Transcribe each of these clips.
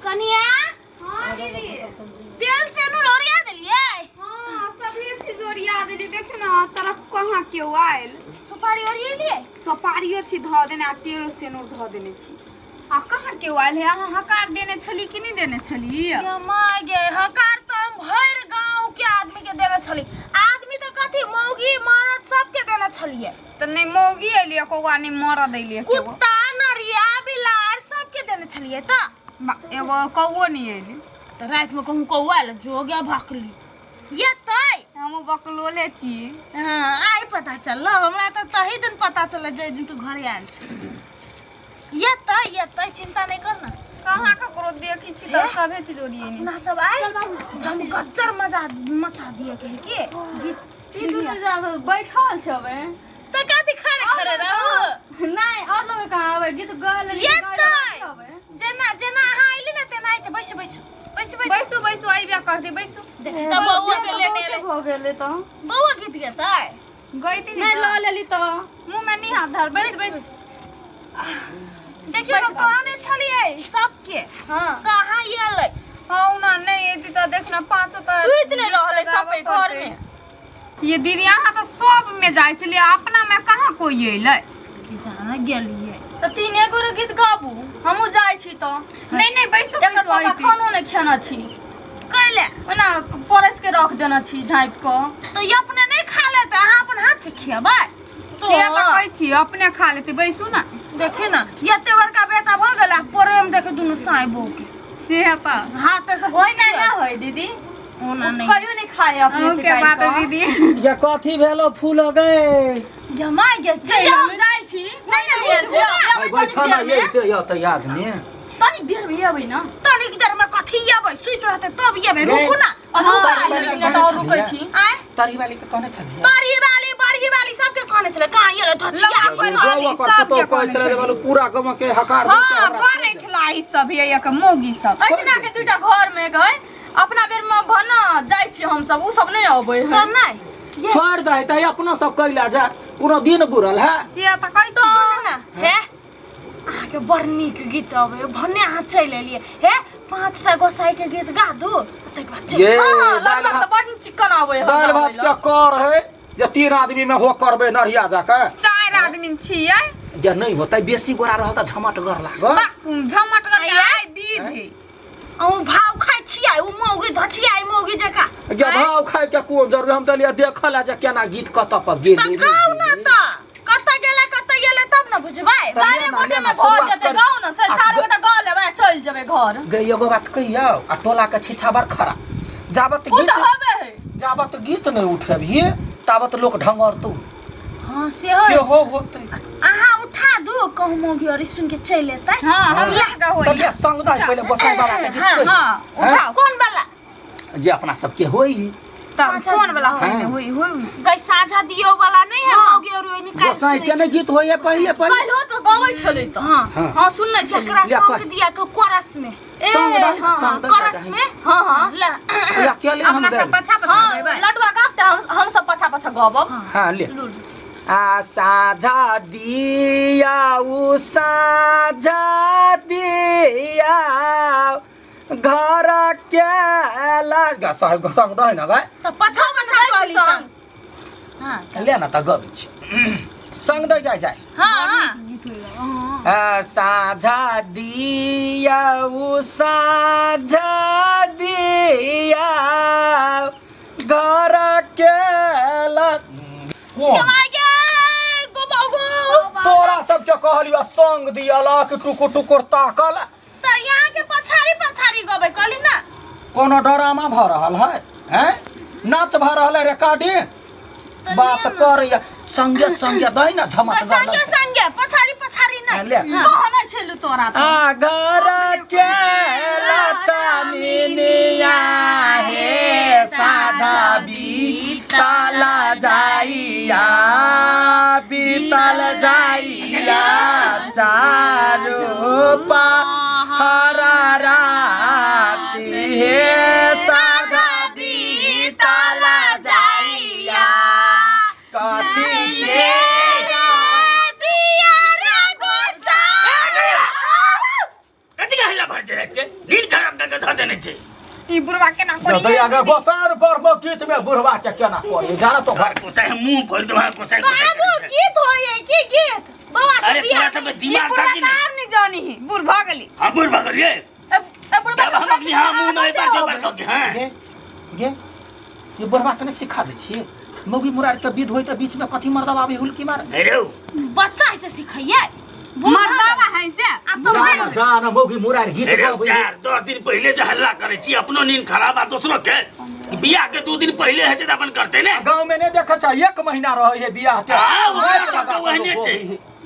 कनिया। हाँ दीदी। तेल से नून ओरिया देलियै? हाँ, सभी चीज ओरिया देली। देख ना तरफ कहाँ केओ आयल। सुपारी ओरियेलियै? सुपारियो छी धऽ देने आ तेलो सेनूर धऽ देने छी। आ कहाँ केओ आयल है? अहाँ हकार देने छली कि नहि देने छली? गे माय गे, हकार तऽ हम भरि गाँव के आदमी के देने छली। आदमी तऽ कथी, मौगी मरद सबके देने छलियै। तऽ नहि मौगी एलियै कौआ, नहि मरद एलियै केओ। कुत्ता नरिया बिलार सबके देने छलियै तऽ एगो कौओ नहि एलै। तऽ रातिमे कहूँ कौआ एलै जो गया भकली एतै। हमहूँ बकलोले छी। हाँ, आइ पता चलल हमरा तऽ तही दिन पता चलल जाहि दिन तू घरे आयल छै। एतै एतै, चिंता नहीं कर ना। कहाँ ककरो देखै छी तऽ सभे चीज ओरियेने। अपना सब आइ हम गज्जर मजा मचा दिए के के ई दुनू जा बैठल छबै। तऽ कथी खड़े खड़े रहू? नहि, और लोग कहाँ आबै? गीत गाय लेली। एतै जेना जेना अहाँ अइली ने तेना अइते। बैसू बैसू बैसू बैसू। बैसू बैसू, अइबे करतै, बैसू। देखी तऽ बौआ के लेने एलै। भऽ गेलै तऽ बौआ गीत गेतै? गैती। नहि लऽ लेली तऽ मुँह में नहीं हाथ धर, बैस बैस। देखियौ, हम कहने छलियै सबके। हाँ। कहाँ एलै? हाँ, ओना नहीं एती तऽ देख ना पाँचो तऽ सुति नहि रहलै गाबऽ सबे घर पड़तै। में। ये दीदी, अहाँ तऽ सब में जाइ छलियै, अपना में कहाँ कोई एलै? की जाने गेलियै। तऽ तीने गोरे गीत गाबू, हमहूँ जाइ छी तऽ। नहीं नहीं, बैसू। एकर बैसू। पापा अइती। खानो नहि खेने छी। कैले? ओना परसि के रख देने छी झाँपि कऽ। तऽ ई अपने नहि खा लेतै, अहाँ अपन हाथ से खियेबै? से तऽ कहै छी, अपने खा लेतै, बैसू ना। देखी ना, एते बड़का बेटा भऽ गेल आ प्रेम देखे दुनू साँय बहू के। से तऽ हाथ से ओहिना ना होइ दीदी। ओना नहि कहियो नहि खाय अपने से अहूँके बात काटि कऽ। दीदी। ये कथी भेलो फूल गए? जमाइ गे जे हम जाइ छी। नहि नहि, जे अबै बैठो तनी ना। देर में। ये ते ये ते आदमी। तनी देर में अबै ना। तनिक देर में कथी अबै? सुति रहतै तब अबै। रे। रुकू ना। अहूँ तारी आइ वाली के मिनट कहने और रुकै छलियै? छी। आय। तारी वाली के कहने छलियै? तरही वाली बरही वाली सबके कहने छलै, कहाँ एलै धचिया? जाओ, ओकर पुतोह कहै छलै जे बालू पूरा गाँव के हकार दे के हाँ, हमरा बड़ छोड़ि दे। ऐठला ई सब ये के मौगी सब। एहिना के दूटा घर में गए अपना बेर में भना जाइ छी हम सब, उ सब नहि अबै है। तऽ नहि। छोड़ि दे तऽ अपनो सब कैला जा, कोनो दिन बुरल है। से तऽ कहै छी। ना हे, अहाँके बड़ नीक गीत अबै, भने अहाँ चलि एलियै। हे, पाँचटा गोसाई के गीत गा दू, ताहिके बाद चलि। ये हाँ, दालि लड़का तऽ भात बड़ चिकन आबै है। दालि भात के कर है जे तीन आदमी में हो करबै नढ़िया जाके। चारि आदमी छियै। जे नहीं होतै, बेसी गोरा रहत तऽ झमटगर लागत। बा, झमट करके आइ विध है। अहूँ भाव खाइ छियै, ओ मौगी धचियाइ मौगी जकाँ। जे भाव खाय के कोन जरूरी? हम तऽ लिए देखल जे केना गीत कतऽ पर गेल। तऽ गाउ ना, तऽ कतऽ गेलै कतऽ गेलै तब ने बुझबै। तऽ चारि ले ना, गोटे ले में ना, भऽ शुरुआत जेतै। कर। गाउ ने से, चारि गोटे गा लेबै, चलि जेबै घर। गे, एगो बात कहियौ? आ टोला के छिछा बड़ खराब। जाबत ओ गीत तऽ हबे है। जाबत गीत नहि उठेबही ताबत लोक ढंगरतौ। हाँ, सेहो। सेहो होतै। अहाँ उठा दू, कहूँ मौगी और सुन के चलि एतै। हाँ, हम लगा तऽ होई। ले संग दही, पहिले गोसाई बाबा के गीत हाँ, कहि। हाँ, उठाओ। कोन वाला? जे अपना सबके होई। तब कोन वाला होई? हाँ। ने होई होई। गई साझा दियो वाला नहीं है? मौगी और ओइ निकाल गोसाई के नहि गीत होइए पहिले पहिले? काल्हिओ तऽ गबै छलै तऽ। हाँ। हाँ। हाँ, सुनने छलियै। जकरा लिअ, संग कह। दिया के कोरस में। ए, संग दही, हाँ, संग दही। कोरस में। हाँ हाँ। ला। या के ले हम अपना दे। सब पछा पछा हाँ, गएबै। लडुआ गाबते, हम सब पछा पछा गबब। हाँ, ले। आ साझा दिया उ साझा दिया घर के लग साहेब संग दही ना गाय। तऽ पछा पछा जाइ छी कहली तऽ संग। हाँ। ले ना, तऽ गबै छी, संग दै जाइ जाइ। हाँ हाँ। गीत होई। हाँ। आ, साझा दिया उ साझा दिया घर के लग कोन? जमाइ गे गोबा गो। तोरा सबके कहलियौ संग दियलक, टुकुर टुकुर ताकल। तऽ यहाँ के पछाड़ी पछाड़ी गबै कहली ना। कोनो ड्रामा भऽ रहल है? हैं, नाच भऽ रहल है रिकॉर्डिंग? बात करैया संगे संगे दै ना झमट। संगे संगे, पछाड़ी पछाड़ी नहीं। ले। कहने छलु तोरा तऽ। आ घर के लछमिनिया हे साझा बीतल जाइया, बीतल जाइया चारू पहर राति हे साझा बीतल जाइया कथी के दिया रे गोसाई। राति के नींद खराब कऽ के धऽ देने छै। ई बुढ़वा केना जतै करिए आगे गोसार पर में गीत में बुढ़वा के केना करी जाना तो घर गोसाइ हम मुंह भरि देबा गोसाइ गोसाइ बाबू करै छै। गीत होइए की गीत बाबा के अरे बियाह तोरा सबके ई दिमाग बुढ़वा था कि तऽ नहीं? आर नहि जानी ही बुढ़ भऽ गेली। हम बूढ़ भऽ गेलियै। ए बुढ़वा तब हम अपनी हाँ मुंह में बार बार कह के हैं। गे गे ये बुढ़वा के नहीं सिखा दै छियै मौगी मुरारी के विध होय त बीच में कथी मर्दवा आबै हुलकी मार अरे बच्चा ऐसे सिखैये मर्दावा है से आ तो जान जान मौगी मुरारी गीत अरे गाबै 4-10 दिन पहले से हल्ला करे छी अपनो नींद खराब आ दोसरो के कि बियाह के 2 दिन पहले हेतै तऽ अपन करतै ने। गाँव में नहीं देखे छ 1 महीना रहे है बियाह के। हाँ, ओकरा सबके ओहने छै।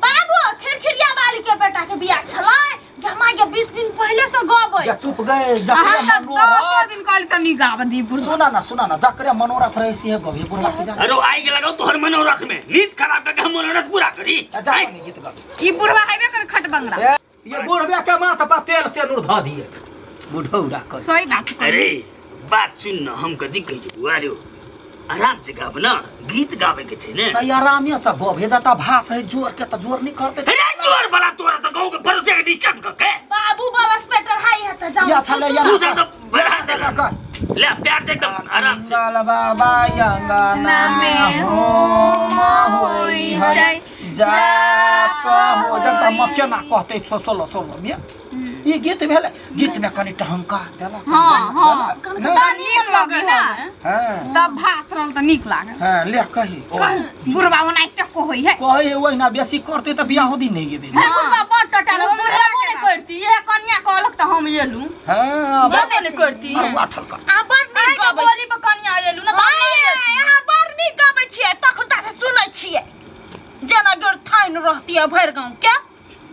बाबू खिरखिरिया वाली के बेटा के बियाह छलै गमा के 20 दिन पहले से गबै। या चुप गए जकरे अहाँ तऽ मनोरथ 10 दिन कहली तऽ नहीं गाबऽ दी बुढ़वा। सुना ना सुना ना जकरे मनोरथ रहे से गबे बुढ़वा के जा। अरे आइ के लगाओ तोहर मनोरथ में नींद खराब करके हम मनोरथ पूरा करी। जा नहीं गीत गाबै। ई बुढ़वा हेबे कर खटबंगरा। ये बुढ़वे के माथ पर तेल से नूर धऽ दिए बुढ़ौरा कर। सही बात कहली। अरे बात सुन न हम कथी कहै छी बुआ रे आराम से गाब न गीत गाबे के छै ने। त आरामे से गबे जता भास है जोर के त जोर नहीं करते। अरे जोर वाला तोरा त गाँव के पड़ोसी के डिस्टर्ब क के। बाबू बलस पेटर हाई है त जाओ। या छले या तू सब त बढ़ा देलक। ले प्यार से एकदम आराम से। चल बाबा अंगना में होम होई है जाप हो जता म केना कहते सोलो सोलो में ई गीत भेलै। गीत में कनि टहंका देलक। हाँ हाँ नहि? नीक लगे ना। हाँ तब भास रहल तऽ नीक लागल। हाँ ले कही बुढ़वा ओना एते कहै है। कहै है ओहिना बेसी करते तऽ बियाहो दिन नहि गेबै। हे बुढ़वा बड़ टटा रहे, बुढ़वा नहि करती इहे कनिया कहलक तऽ हम एलू। हाँ बड़ नहि करती। अरुआ ठलका। आ बड़ नीक अहाँके गबै बोली पर कनिया एलू ना तऽ छी। अहाँ बड़ नीक गबै छियै तखन ता से सुनै छियै जेना गोर थाइन रहती है भरि गाँव के।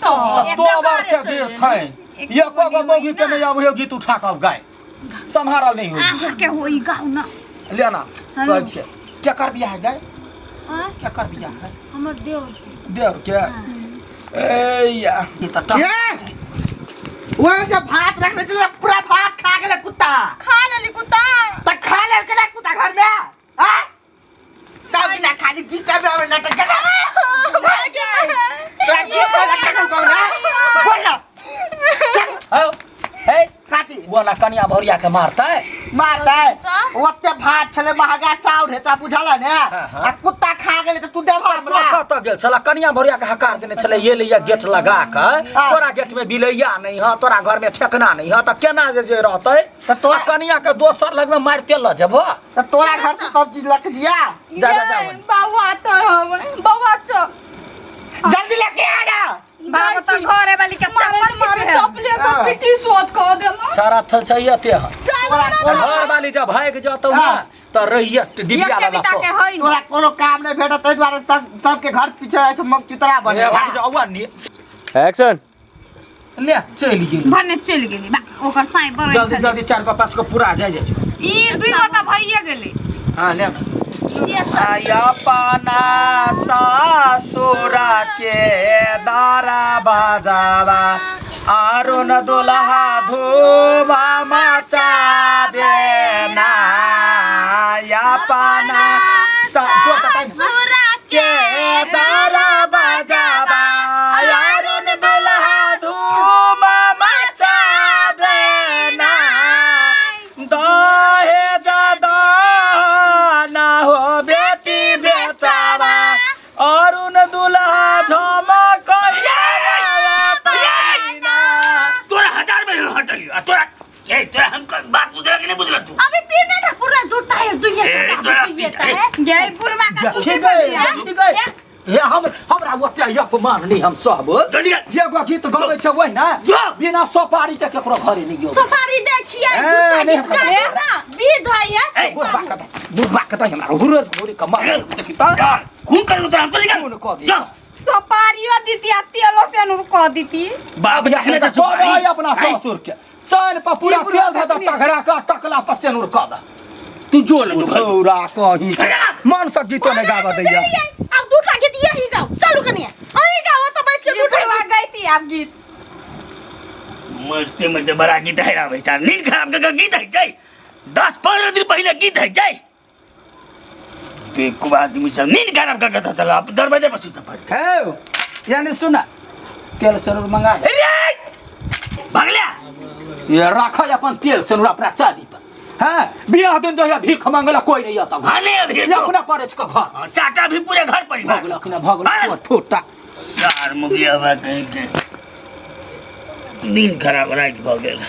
तऽ तो बार छै बेर थाइन एको गो मौगी के नहीं आबै गीत उठा कऽ गाय सम्हारल नहीं होई। अहाँ के होई गाउ ना। ले ना कहै छियै केकर बियाह है गाय? हाँ? केकर बियाह है? हमर देवर के। देवर के? ए या ई तऽ वो जो भात रखने छलै पूरा भात खा गेलै कुत्ता। खा लेली कुत्ता। तऽ खा लेलकै ना कुत्ता घर में। हाँ तब बिना खाली गीत गाबे आबै नाटक करा। तोरा गीत बोला कखन कहू ना बोल ना। हौ हे काती बोला कनिया भौरिया के मारतै। मारतै ओते भात छलै महगा चाउर हेता बुझल ने आ कुत्ता खा गेलै तऽ तू देबह हमरा। कतऽ गेल छला कनिया भौरिया के हकार देने छलै ये लैया गेट लगा के तोरा गेट में बिलैया नहीं ह तोरा घर में ठेकना नहीं ह तऽ केना जे जे रहतै तऽ तोरा कनिया के दोसर लग में मारिते ल जेबह। तऽ तोरा घर से सब चीज लक जिया। जा जा जा बाबू आता हवे बाबू अच्छा जल्दी लेके आ ना। बाबू तऽ घरे वाली के चप्पल मारे चप्पले से पिटी सोच कह देला। सारा थ चाहिए ते ह तोरा कोनो घर वाली जब भाग जतौ ना तऽ रहिए डिबिया एके लगा बिता तो के है तोरा कोनो काम नहीं भेटत ताहि दुआरे सबके घर पीछे जाइ छै मग चितरा बने। ए भाग जाउ आ नि एक्शन ले चलि गेली। भने चलि गेली बा ओकर साई बरै जल्दी छलै। जल्दी 4 गो 5 गो पूरा जाय जाइ छै। ई 2 गो तऽ भइए गेलै। हां ले ना। अपना सासुरा के दारा बाजावा आरुन दुल्हा धूमा मचा देना अपना सासुरा के दारा बाजावा आरुन दुल्हा धूमा मचा देना दहेज दाना हो बेटी बेचावा अरुण दुल्हा झमक तोरा 1000 बेर हटलियो आ तोरा ए तोरा हम बात बुझल कि नहीं बुझल तू? अभी 3 टा पूरा दूटा है दुइये ए, तोरा दुइये है। गे बुढ़वा का ठीक है ठीक है हे हम हमरा ओते अपमान नहीं हम सब जल्दी एगो गीत गबै छै ओहि ना बिना सोपारी के केकरो घरे नहीं गेल। सोपारी दै छियै दूटा गीत गाबू ना विध है ये। बुढ़बा के बुढ़बा के हमरा हुरे हुरे के मार देखी त खून कर तोरा हम तो निकल खून कऽ दी। जा सोपारियो दीती आ तेलो से नु कऽ दीती। बाप जखने तऽ तऽ सोपारी अपना ससुर के चैन पर पूरा तेल धऽ दऽ तगड़ा के टकला पर सेनुर कऽ दऽ। तू जो न तू पूरा कही मन से गीतो नहीं गाबऽ दैया। अब दूटा गीत यही गाओ चलू कनिया अहीं गाओ तो बैस के दूटा गीत गाइती आब गीत। मरते मरते बड़ा गीत है रावे चार नींद खराब के गीत है जाय 10-15 दिन पहले गीत है जाय बेवकूफ आदमी सब नींद खराब के गीत है अब दरवाजे पर सुत पड़। हे यानी सुना तेल सरूर मंगा दे। अरे भागलिया ये राख अपन तेल सेनुर अपना चाली पर। हैं, बियाह दिन जहिया भीख मांगला कोई नहीं आता घर। हाँ, नहीं अभी ये तो। अपना पड़े के घर। हाँ, चाटा भी पूरे घर परिवार। भगल कि ना भगल। हाँ। तोर फूटा सार मुगिया बा कहीं के दिन खराब रात भऽ गेल।